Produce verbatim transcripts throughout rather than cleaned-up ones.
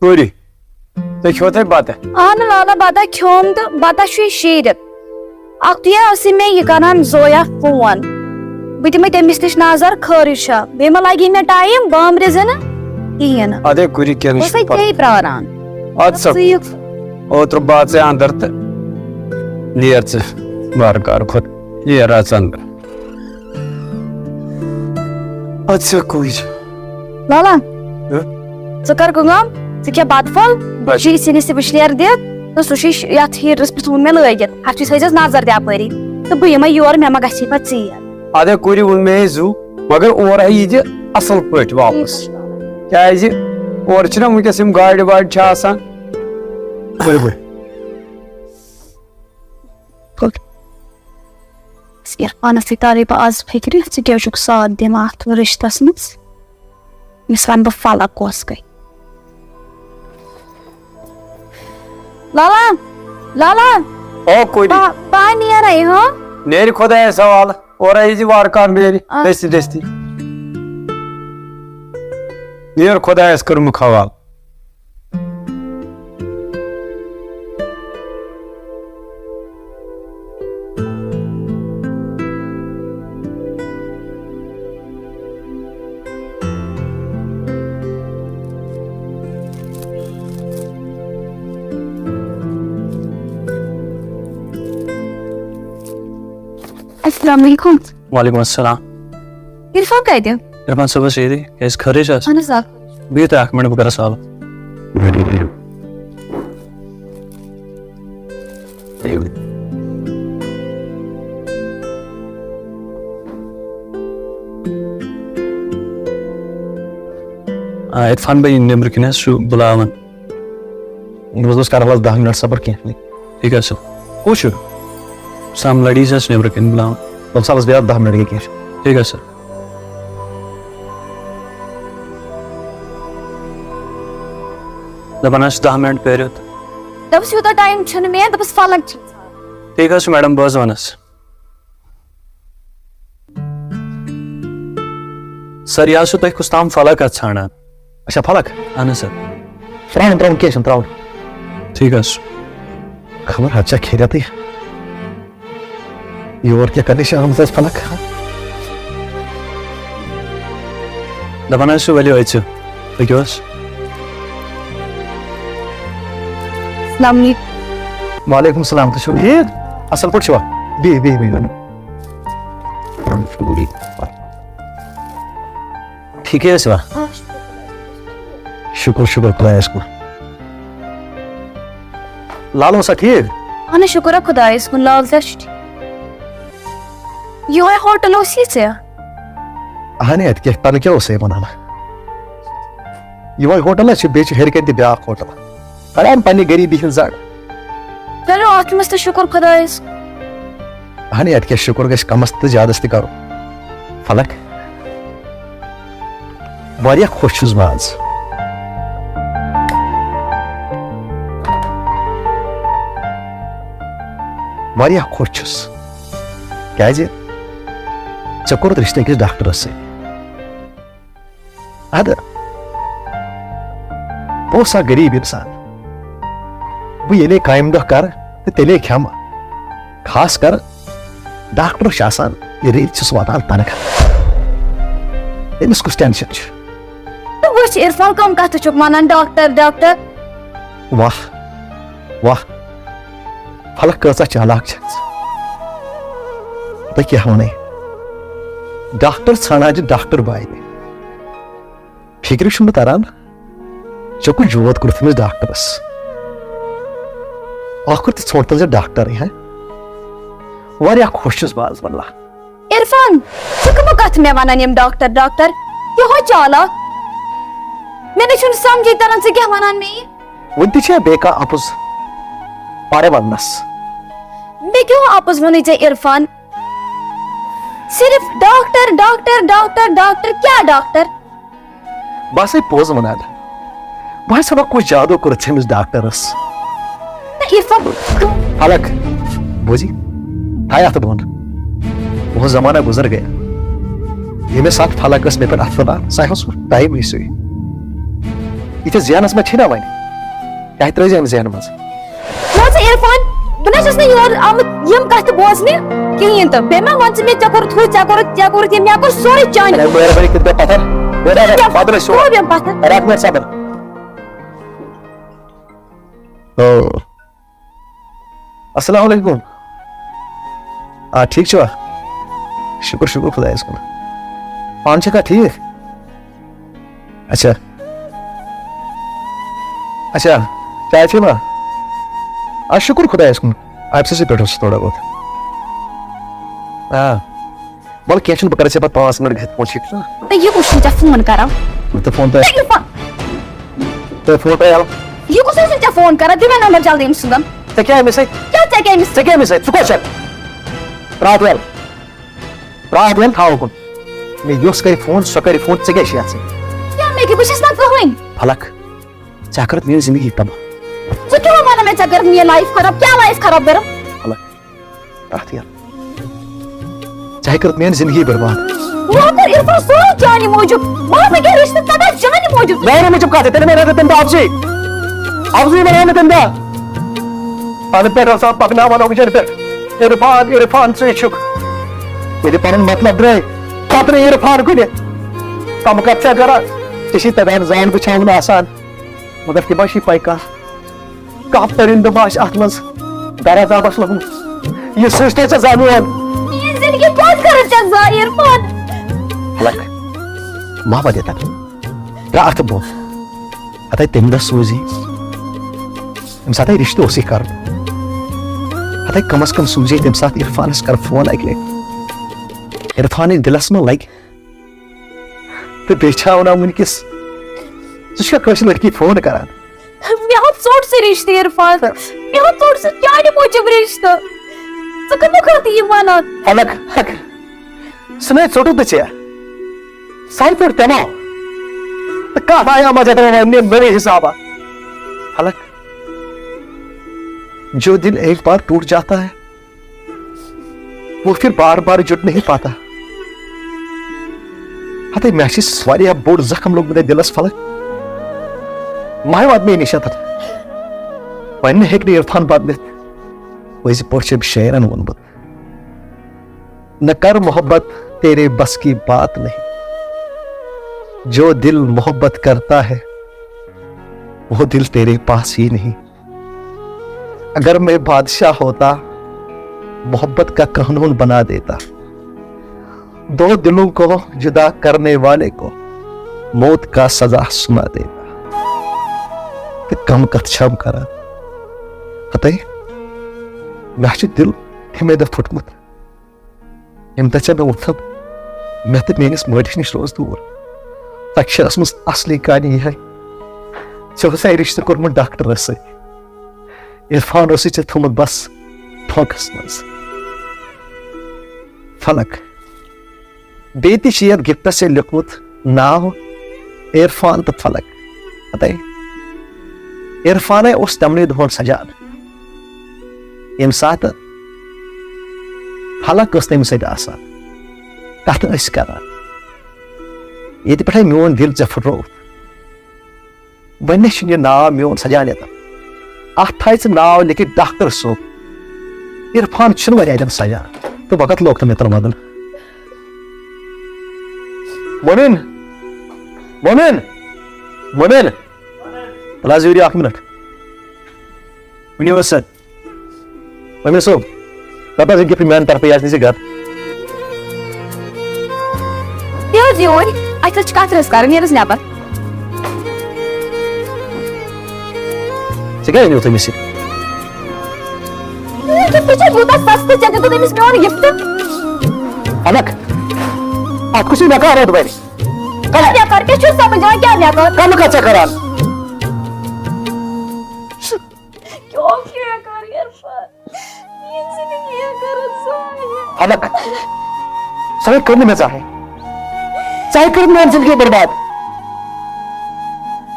کوٗرِ، تُہۍ کھیوٚو تۄہہِ بَتہٕ؟ اہن لالا، بَتہ کھیوٚم تہٕ بَتہ چھُ یہِ شیٖرِتھ۔ اکھتُے ٲسٕے مےٚ یہِ کران زویا فون، بہٕ دِمے تٔمِس نِش نظر خٲرٕے چھا، بیٚیہِ ما لگی مےٚ ٹایم بامبرِ زِنہٕ کِہیٖنۍ نہٕ۔ اَدے کوٗرِ، کینٛہہ نہٕ بہٕ چھُنہٕ ٲسَے پَرواے۔ ژیٚے پراران۔ اَدٕ سا، ژٕ یِکھ۔ اوترٕ بہٕ ژٕ اندر تہٕ نیر ژٕ وارٕ کارٕ کھۄتہٕ، نیر اَژ اندر۔ اَدٕ سا کوٗرِ۔ لالا، ہہ؟ ژٕ کر کٲم، ژٕ کھےٚ بتہٕ پھوٚل، بس۔ بیٚیہِ چھُ یہِ سِنِس تہِ وٕشنیر دِتھ، تہٕ سُہ چھُ یہِ شِ-، یتھ ہیٖٹرس پٮ۪ٹھ ووٚن مےٚ لٲگِتھ، اتھ چھُ تھٲیزٮ۪س نظر تہِ اپٲری، تہٕ بہٕ یِمے یور، مےٚ ما گژھی پتہٕ ژیر۔ اَدے کوٗرِ، ووٚن مےٚ ہے زُو، مگر اور ہے یہِ دِ اصل پٲٹھۍ واپس، کیازِ اورٕ چھِنہ وٕنکیٚس یِم گاڑِ واڑِ چھِ آسان۔ ؤلِو، ؤلِو۔ عرفانس سۭتۍ تارے بہٕ آز فکرِ، ژٕ کیٛازِ چھُکھ ساتھ دِوان اتھ رشتس منٛز؟ أمِس ونہٕ بہٕ فلک کۄس گٔے۔ لالا، لالا، او کوٗرِ۔ پا-، پا نیرے، ہاں؟ نیرِ خۄدایس حوالہٕ، اورے یی زِ وارٕ کارٕ نیرِ، آ۔ دٔستی دٔستی۔ نیر خۄدایس کٔرمُک حوالہٕ۔ السلام علیکم۔ وعلیکم السلام۔ عرفان کتہِ؟ عرفان صٲبس ییٚتی، کیٛازِ خٲرٕے چھا؟ اہن حظ، آ۔ بِہِو تُہۍ اکھ مِنٹ، بہٕ کرٕ سالو۔ آ، عرفان بھائی نیٚبرٕ کِنۍ حظ چھُ بُلاوان۔ بہٕ حظ کرٕ حالس دَہ مِنٹ صبر کینٛہہ۔ ٹھیٖک حظ چھُ۔ کُس چھُ؟ سام لڑی چھَس نیٚبرٕ کَنہِ بُلاوان۔ وَلہٕ سا، بہٕ بیٚہہ دَہ مِنٹ گٔے کینٛہہ چھُنہٕ۔ ٹھیٖک حظ چھُ۔ دَپان حظ چھِ دَہ مِنٹ پیٲرِو تہٕ۔ دوٚپُس، یوٗتاہ ٹایم چھُنہٕ مےٚ، دوٚپُس، فلک چھِ۔ ٹھیٖک حظ چھُ میڈم، بہٕ حظ وَنَس۔ سر، یہِ حظ چھُ تۄہہِ کُس تام فلک اَتھ ژھانڈان۔ اچھا، فلک؟ اہن حظ سر۔ ترٛاوُن، ترٛاوُن، کینٛہہ چھُنہٕ، ترٛاوُن۔ ٹھیٖک حظ چھُ۔ خبر حظ چھا خیریتٕے؟ یور کیٛاہ کرنہِ چھِ آمٕژ اَسہِ فلک؟ دَپان حظ چھُ، ؤلِو أژِو۔ پٔکِو حظ۔ السلام علیکم۔ وعلیکم السلام، تُہۍ چھِو ٹھیٖک؟ اَصٕل پٲٹھۍ چھِوا؟ بِہِو، بِہِو، بِہِو۔ ٹھیٖکٕے ٲسوا؟ آ، شُکُر۔ شُکُر، شُکُر خۄدایَس کُن۔ لالہٕ اوسا ٹھیٖک؟ اَہَن حظ، شُکُر خۄدایَس کُن، لال تہِ چھُ ٹھیٖک۔ یِہوٚے ہوٹل اوس یہِ ژےٚ؟ اَہَن، اَتہِ کیٛاہ، تَنہٕ کیٛاہ اوس ہے وَنان؟ یِہوٚے ہوٹل حظ چھُ، بیٚیہِ چھُ ہیٚرِ کَنہِ تہِ بیٛاکھ ہوٹل۔ کڑان پننہِ غریٖبی ہِنٛز زَڈ۔ چلو، اَتھ منٛز تہِ شُکُر خۄدایَس۔ اَہَن، یَتھ کیٛاہ شُکُر گژھِ کَمَس تہٕ زیادَس تہِ کَرُن۔ فلک، واریاہ خۄش چھُس بہٕ آز۔ واریاہ خۄش چھُس۔ کیٛازِ؟ ژےٚ کوٚرُتھ رِشتہٕ أکِس ڈاکٹرَس سۭتۍ۔ اَدٕ، بہٕ اوسُس اکھ غریٖب اِنسان۔ بہٕ ییٚلے کامہِ دۄہ کرٕ تہٕ تیٚلے کھٮ۪مہٕ۔ خاص کر ڈاکٹرس چھُ آسان، یہِ رٮ۪تۍ چھُس واتان تنخواہ۔ تٔمِس کُس ٹینشن چھُ؟ تہٕ وٕچھ عرفان، کم کتھٕ چھُکھ ونان، ڈاکٹر، ڈاکٹر؟ واہ، واہ، فلک کۭژاہ چالاک چھےٚ۔ بہٕ کیٛاہ وَنَے؟ ڈاکٹر ژھانڈان چھِ ڈاکٹر بایہِ۔ فِکرِ چھُم نہٕ تران، ژےٚ کُس جوت کوٚرُتھ أمِس ڈاکٹرس؟ ٲخٕر تہِ ژھونٛڈ تٔمۍ ژےٚ ڈاکٹرٕے، ہا؟ واریاہ خۄش چھُس بہٕ آز، واللہ۔ عرفان، ژٕ کٕمہٕ کتھٕ مےٚ ونان یِم ڈاکٹر، ڈاکٹر؟ یِہوٚے چالاک۔ مےٚ نَے چھُنہٕ سمجھے تران، ژٕ کیٛاہ ونان مےٚ یہِ؟ وُنہِ تہِ چھےٚ بیٚیہِ کانٛہہ اَپُز پرے وننس؟ مےٚ کیٛاہ اَپُز ووٚنُے ژےٚ عرفان؟ صرف ڈاکٹر، ڈاکٹر، ڈاکٹر، ڈاکٹر، کیٛاہ ڈاکٹر؟ بہٕ ہسا پوٚز ونان۔ بہٕ ہسا وَنہٕ کُس جادو کوٚرُتھ ژےٚ أمِس ڈاکٹرس؟ نہ، عرفان۔ فلک، بوزی، تھاے اَتھ بۄن۔ وہ زمانہ گزر گیا۔ ییٚمہِ ساتہٕ فلک ٲس مےٚ پٮ۪ٹھ اَتھٕ تُلان، سُہ اوس ٹایمٕے سُے۔ یہِ ژےٚ ذہنس منٛز چھے نہ وۄنۍ؟ کیٛاہ ترٲے زِ أمِس ذہنہٕ منٛز؟ وۄنۍ ژٕ عرفان، بہٕ نہ چھَس نہٕ یور آمٕژ یِم کَتھٕ بوزنہِ کِہیٖنۍ تہٕ۔ بیٚیہِ ما وَن ژٕ مےٚ، ژےٚ کوٚرُتھ ہُہ، ژےٚ کوٚرُتھ، ژےٚ کوٚرُتھ یہِ، مےٚ کوٚر سورُے چانہِ۔ اے، مہربٲنی کٔرِتھ بیٚہہ پَتھر۔ بیٚہہ، بیٚہہ، بیٚہہ، پَتھر ٲسِو۔ بیٚہہ پَتھر۔ رَٹھ مےٚ صبر۔ او۔ السلام علیکم۔ آ، ٹھیٖک چھِوا؟ شُکُر، شُکُر خۄدایَس کُن۔ پانہٕ چھَکھا ٹھیٖک؟ اچھا۔ اچھا، چاے چیٚیہِ ما؟ آ، شُکُر خۄدایَس کُن۔ آفسَسٕے پٮ۪ٹھ اوسُس تھوڑا بہت۔ آ۔ وَلہٕ کینٛہہ چھُنہٕ، بہٕ کَرٕ ژےٚ پَتہٕ پانٛژھ مِنَٹ گٔژھِتھ فون، ٹھیٖک چھُنا؟ تہٕ یہِ کُس چھُنہٕ ژےٚ فون کَران؟ تہٕ فون تۄہہِ۔ تہٕ یہِ فون۔ تۄہہِ فون تۄہہِ یَلہٕ۔ یہِ کُس اوس نہٕ ژےٚ فون کَران؟ دِ مےٚ نمبر جلدی أمۍ سُنٛد۔ ژےٚ کیٛاہ أمِس سۭتۍ؟ کیٛاہ ژےٚ کیٛاہ أمِس سۭتۍ؟ ژےٚ کیٛاہ أمِس سۭتۍ؟ ژٕ کۄس چھَکھ؟ پرٛاتھ وٮ۪ل۔ پرٛاتھ وٮ۪ل تھاو کُن۔ مےٚ یۄس کَرِ فون، سۄ کَرِ فون، ژےٚ کیٛاہ چھِ یَتھ سۭتۍ؟ کیٛاہ مےٚ کیٛاہ؟ بہٕ چھَس نہ کٕہٕنۍ۔ فلک، ژےٚ کٔرٕتھ میٛٲنۍ زِندگی تباہ۔ ژٕ کیٛاہ وَنان مےٚ، ژےٚ کٔرٕتھ میٛٲنۍ لایف خراب؟ کیٛاہ لایف خراب کٔرٕم؟ فلک، اَتھ یَل۔ ژےٚ کٔرٕتھ میٛٲنۍ زِندگی برباد۔ مےٚ کوٚر عرفان سورُے چانہِ موٗجوٗب۔ بہٕ اوسُس کیٛاہ رِشتہٕ ژےٚ گژھِ چانہِ موٗجوٗب۔ میٛانہِ موٗجوٗب کَتھ؟ تیٚلہِ مےٚ رَٹہِ تَمہِ دۄہ اَپزُے۔ اَپزُے بَنیو مےٚ تَمہِ دۄہ۔ پَنُن پٮ۪ٹھ آسان پَکناوان اوٚنٛگجَن پٮ۪ٹھ۔ عرفان، عرفان ژٕے چھُکھ۔ ییٚلہِ پَنُن مطلب درٛاے، پَتہٕ نہٕ عرفان کُنہِ۔ کَم کَتھ چھا کَران؟ ژےٚ چھِ تَگان زان بہٕ چھَس وُنہِ آسان۔ مگر تہِ ما چھِ پَے کانٛہہ؟ کانٛہہ پٔرِندٕ ما آسہِ اَتھ منٛز دَر عذابَس لوٚگمُت؟ یہِ سرٛشٹی ژےٚ زانُن۔ میٛٲنۍ زِندگی کیٛازِ کٔرٕتھ ژےٚ ضایع، عرفان؟ فلک، ما وَدِ تَتھ؟ ترٛاو اَتھ بۄن۔ ہَتَے تَمہِ دۄہ سوٗزِ۔ ییٚمہِ ساتہٕ رِشتہٕ اوسُے کَرُن۔ ہَتَے کم از کم سوٗزِ تَمہِ ساتہٕ عرفانَس کَر فون اَکہِ لَٹہِ۔ عرفانٕکۍ دِلَس منٛز لَگہِ۔ تہٕ بیٚیہِ چھا وَنان وٕنکیٚس، ژٕ چھُکھا کٲنٛسہِ لٔڑکی فون کَران؟ مےٚ ہا ژوٚٹ سُہ رِشتہٕ، عرفان۔ مےٚ ہا ژوٚٹ سُہ چانہِ موٗجوٗب رِشتہٕ۔ ژٕ کٕمو خٲطرٕ یہِ وَنان؟ فلک، فلک۔ سُہ نے ژوٚٹُتھ نہٕ ژےٚ۔ سانہِ پٲٹھۍ تہِ ما۔ تہٕ کَتھ آیا مَزٕ ترٛاوان نٔے حِسابہ؟ فلک، جو دل ایک بار ٹوٹ جاتا ہے، وہ پھر بار بار جڑ نہیں پاتا۔ ہتے مےٚ چھِ واریاہ بوٚڑ زخم لوٚگمُت اَتھ دِلَس، فلک۔ ماہہِ وات مےٚ نِش اَتھ۔ وۄنۍ نہٕ ہیٚکہِ نہٕ عرفان بدلِتھ۔ وۄنۍ زِ پٲٹھۍ چھُ شٲعرَن ووٚنمُت، نہ کر محبت، تیرے بس کی بات نہیں، جو دل محبت کرتا ہے، وہ دل تیرے پاس ہی نہیں۔ اگر میں بادشاہ ہوتا، محبت کا قانون بنا دیتا، دو دلوں کو جدا کرنے والے کو موت کا سزا سنا دیتا۔ تہٕ کم کتھ چھم کران۔ ہتے، مےٚ چھُ دِل ہمے دۄہ پھُٹمُت، ییٚمہِ دۄہ ژےٚ مےٚ ووٚنتھم، مےٚ تہٕ میٲنِس مٲلِس نِش روز دوٗر۔ تۄہہِ چھِ ٲسمٕژ اصلی کہانی یِہے۔ ژےٚ اوسے رِشتہٕ کوٚرمُت ڈاکٹرس سۭتۍ۔ عرفان اوسُے ژےٚ تھوٚمُت بس ٹھوکس منٛز۔ فلک۔ بیٚیہِ تہِ چھِ یَتھ گفٹس سۭتۍ لیوٚکھمُت ناو عرفان تہٕ فلک۔ ہتے عرفانے اوس تِمنٕے دۄہن سجان، ییٚمہِ ساتہٕ فلک ٲس تٔمِس سۭتۍ آسان، کتھٕ ٲسۍ کران۔ ییٚتہِ پٮ۪ٹھے میون دِل ژےٚ پھُٹرووُتھ۔ وۄنۍ نہ چھُنہٕ یہِ ناو میون سجان ییٚتٮ۪ن۔ اَتھ تھایہِ ژٕ ناو لیکھِتھ ڈاکٹر صٲب۔ عرفان چھُنہٕ وۄنۍ اَتٮ۪ن سجان۔ تہٕ وقت لوگ تہٕ مےٚ تَل وَدُن۔ مومِن! مومِن! مومِن! تَل حظ یوٗرۍ اَکھ مِنَٹ۔ ؤنِو حظ سَر۔ مومِن صٲب، رَٹھ حظ یہِ گِفٹ میٛانہِ طرفہٕ، یہِ حظ نی ژٕ گَرٕ۔ تہِ حظ یوٗرۍ، اَسہِ حظ چھِ کَتھ رَژھ کَرٕنۍ، نیٖر حظ نٮ۪بَر۔ ژےٚ کیٛازِ نیوٗتھ أمِس یہِ؟ ژٕ چھَکھ یوٗتاہ سَستہٕ، ژےٚ دیُتُتھ أمِس میون گِفٹ۔ اَنَکھ، اَتھ کُس یہِ مےٚ کَر روٚٹ وَنہِ؟ کیٛاہ مےٚ کَر؟ کیٛاہ چھُس سَمٕجھ یِوان، کیٛاہ مےٚ کَر؟ کَمہٕ کَتھ ژےٚ کَران؟ کیٛاہ کیٛاہ کَر یَتھ پَتہٕ؟ میٛٲنۍ زِندگی ہا کٔرٕتھ ضایع۔ اَنَکھ، سۄ ہے کٔر نہٕ مےٚ زانٛہہ۔ ژےٚ ہے کٔرٕتھ میٛٲنۍ زِندگی برباد۔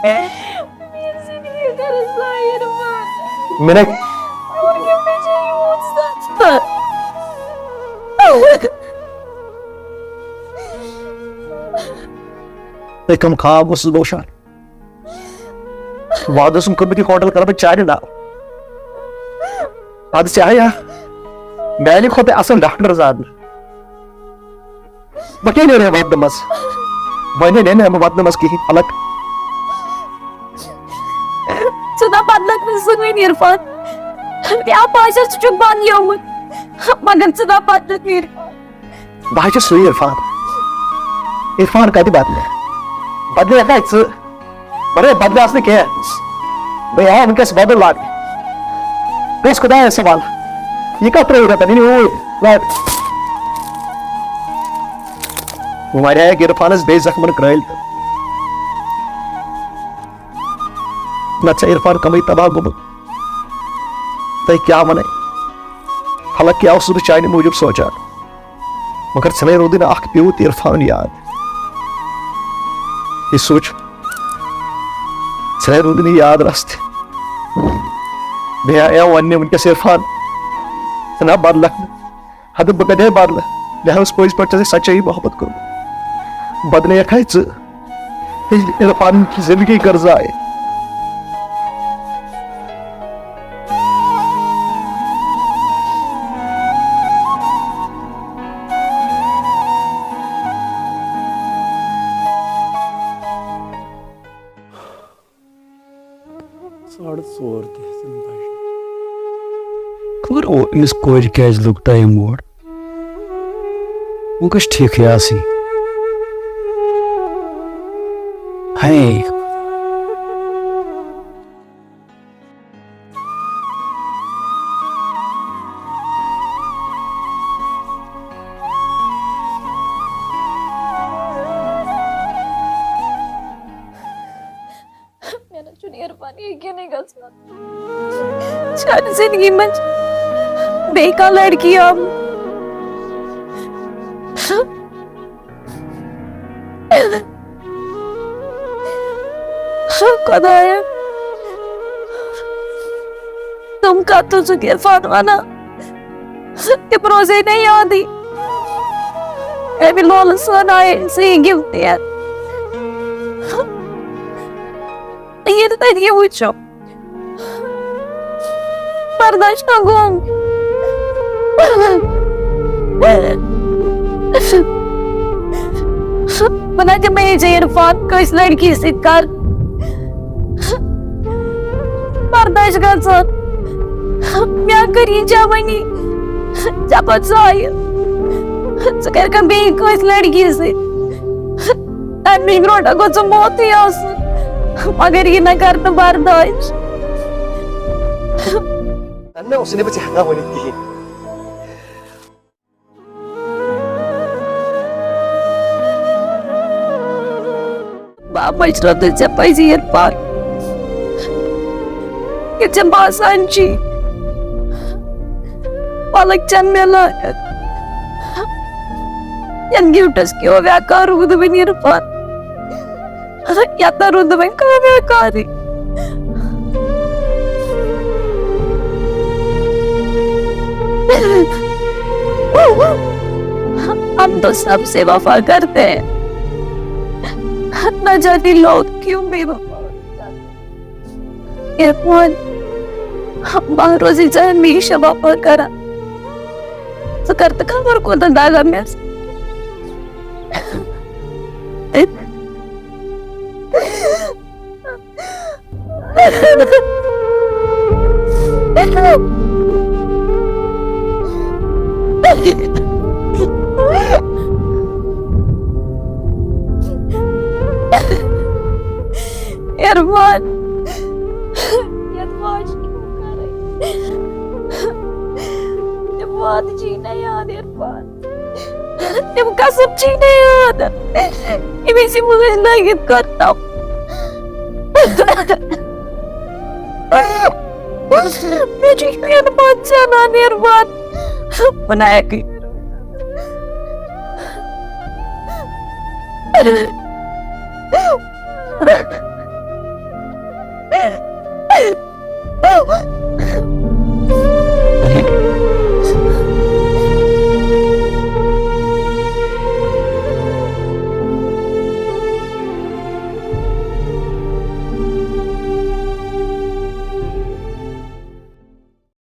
میٛٲنۍ زِندگی کٔرٕتھ ضایع، عرفان۔ مےٚ نے اور کیٛاہ مےٚ چھےٚ یوٗت سَخت۔ تُہۍ کَم خواب اوسُس بہٕ وٕچھان؟ وعدٕ اوسُم کوٚرمُت، یہِ ہوٹل کرٕ بہٕ چانہِ ناو۔ ادٕ ژےٚ آیا میانہِ کھۄتہٕ اصل ڈاکٹر زاننہٕ۔ بہٕ کیٛاہ نیرٕ وعدٕ منٛز؟ وۄنۍ نے نیرٕ نہٕ بہٕ وعدٕ منٛز کِہیٖنۍ، الگ۔ ژٕ دَپ بدلکھ نہٕ زٕہٕنۍ عرفان۔ کیٛاہ پازر ژٕ چھُکھ بدلیومُت؟ مگر ژٕ دَپ بدلکھ نہٕ عرفان۔ بہٕ حظ چھُس سُے عرفان۔ عرفان کتہِ بدلہِ؟ بدلہِ ہٮ۪کھا ژٕ؟ مگر بدلہِ آسنہٕ کینٛہہ۔ بہٕ یِہا وٕنکیٚس بدل لاگنہِ۔ گژھ خۄدایس حوالہٕ۔ یہِ کتھ ترٲوِتھ ہٮ۪کان؟ یہِ اوٗرۍ لاگ۔ وۄنۍ مارے عرفانس بیٚیہِ زخمن کرٛٲلۍ تہٕ۔ نتہٕ چھا عرفان کمٕے تباہ گوٚمُت؟ تۄہہِ کیٛاہ ونے؟ حالانکہ اوسُس بہٕ چانہِ موٗجوٗب سونٛچان۔ مگر ژھٮ۪نے روٗدٕے نہٕ اکھ پیوٗت عرفان یاد۔ یہِ سوٗنٛچ، ژھٮ۪نے روٗدٕے نہٕ یاد رژھ تہِ۔ بیٚیہِ آیو وننہِ وٕنکیٚس عرفان، ژٕ نا بدلکھ نہٕ۔ ہتہٕ بہٕ کتہِ بدلہٕ؟ مےٚ اوس پٔزۍ پٲٹھۍ ژےٚ سۭتۍ سچٲیی محبت کوٚرمُت۔ بدلے یکھاے ژٕ۔ ییٚلہِ عرفان زندگی گرزایہِ۔ ساڑٕ ژور تہِ ہٮ۪ژٕن بجہِ۔ خبر او أمِس کورِ کیٛازِ لوٚگ ٹایم اور؟ وۄنۍ گژھِ ٹھیٖکھٕے آسٕنۍ۔ ہاے۔ مےٚ نہ چھُنہٕ عرفان یقیٖنٕے گژھان۔ چانہِ زندگی منٛز بیٚیہِ کانٛہہ لڑکی آمٕژ۔ خۄدایا، تِم کتھ تُہۍ ژٕ عرفان ونان؟ تِم روزے نہٕ یادٕے۔ اَمہِ لولہٕ سان آیے ژٕ یہِ گفٹ یَتھ۔ ییٚلہِ تۄہہِ یہِ وٕچھو، برداشت نہ گوٚو۔ بہٕ نہ دِمے یہِ ژےٚ عرفان کٲنٛسہِ لڑکی سۭتۍ کر۔ برداشت گژھان۔ مےٚ کٔر یہِ جوٲنی ژےٚ پتہٕ ضایع۔ ژٕ کَرکھا بیٚیہِ کٲنٛسہِ لڑکی سۭتۍ؟ تَمہِ نِش برونٛٹھ گوٚو ژٕ موتٕے آسُن، مگر یہِ نہ کَرنہٕ برداش۔ نہ، اوسُے نہٕ بہٕ ژےٚ ہٮ۪کان ؤنِتھ کِہیٖنۍ۔ بہٕ مٔشرٲو تہٕ ژےٚ پَزِ یہِ پَر۔ یہِ ژےٚ باسان چھی، پَلک چھَنہٕ مےٚ لایق۔ یَتھ گفٹَس کیٛاہ بیکار روٗد وۄنۍ عرفان۔ یَتھ نہ روٗد وۄنۍ کانٛہہ بیکارٕے۔ ہم تو سب سے وفا کرتے ہیں، نہ جانے لوگ کیوں بے وفا۔ عرفان، بہٕ روزے ژےٚ ہمیشہ وفا کران۔ ژٕ کر تہٕ خبر کوٗتاہ دگہ مےٚ سۭتۍ۔ عرفان، یتھ واجہِ کیٛاہ کرے؟ تِم وعدٕ چھی نہ یاد عرفان۔ تِم قسم چھی نہ یاد۔ یِم أسۍ یِم ٲسۍ لٲگِتھ کرتو۔ مےٚ چھُ یہِ پٮ۪ن پتھ زینان عرفان۔ بہٕ نہ ہٮ۪کٕے۔